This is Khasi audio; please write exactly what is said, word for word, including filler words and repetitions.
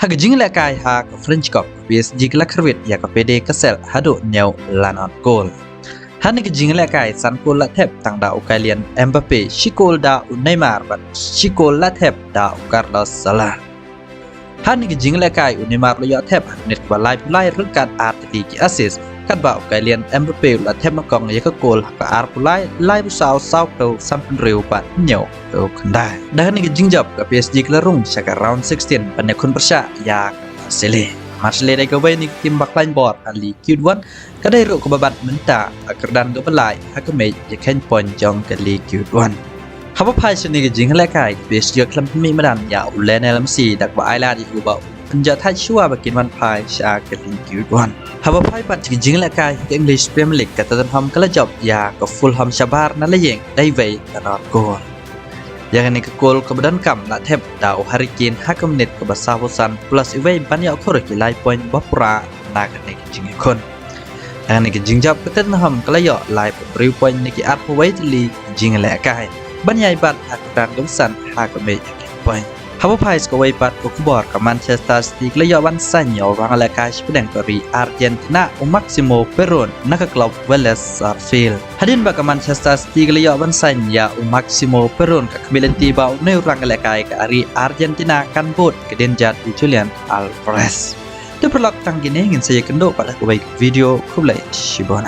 Ha ka jinglehkai ha ka French Cup, ka P S G ka la khyrwit ïa ka P D Cassel haduh hynñiew lanot kol. Ha kane ka jinglehkai san kol la thep tang da u Kylian Mbappe, shi kol da u Neymar bad shi kol la thep da u Carlos Soler. Ha kane ka jinglehkai u Neymar u la ïoh thep ha ka minit kaba laiphew lai ryngkat ar tylli ki assist, katba u Kylian Mbappe u la thep nyngkong ïa ka kol ha ka arphew lai, laiphew saw, sawphew, sanphew hynriew bad hynñiewphew khyndai. Da kane ka jingjop ka P S G ka la rung sha ka round sixteen ban ïakhun pyrshah ïa ka Marseille. Marseille dei kawei na ki tim ba khlaiñ bor ha Ligue Q one, ka dei ruh kaba bat mynta ha kyrdan kaba lai ha ka mei ïakheiñ point jong ka Ligue Q one. Haba phai sha kane ka jinglehkai, ka P S G ka khlem pynmih madan ïa u Lionel Messi da kaba ai lad ïa u ba u pynjah thait shuwa ba kin wan phai sha ka Ligue Q one. Haba phai pat sha ka jinglehkai ha ka English Premier League, ka Tottenham ka la jop ïa ka Fulham shabar na la ïing da iwei lanot kol. Ïa kane ka kol kaba donkam la thep da u Harry Kane ha ka minit kaba sawphew san plus iwei ban ïoh khur ki lai point ba pura na kane ka jingïakhun. Ha kane ka jingjop ka Tottenham ka la ïoh laiphew hynriew point na ki arphew wei tylli ki jinglehkai ban ïai bat ha ka kyrdan kaba san ha ka mei ïakheiñ point. Haba phai sha kawei pat ka khubor, ka Manchester City ka la ïoh ban saiñ ïa u ranglehkai shapdeng ka ri Argentina u Maximo Peron na ka klub Vélez Sarsfield. Hadien ba ka Manchester City ka la ïoh ban saiñ ïa u Maximo Peron, ka khmih lynti ba une u ranglehkai ka ri Argentina kan bud ka dienjat u Julian Alvarez. Te paralok, tang kine ngin sa ïakynduh pat ha kawei ka video. Khublei shibun.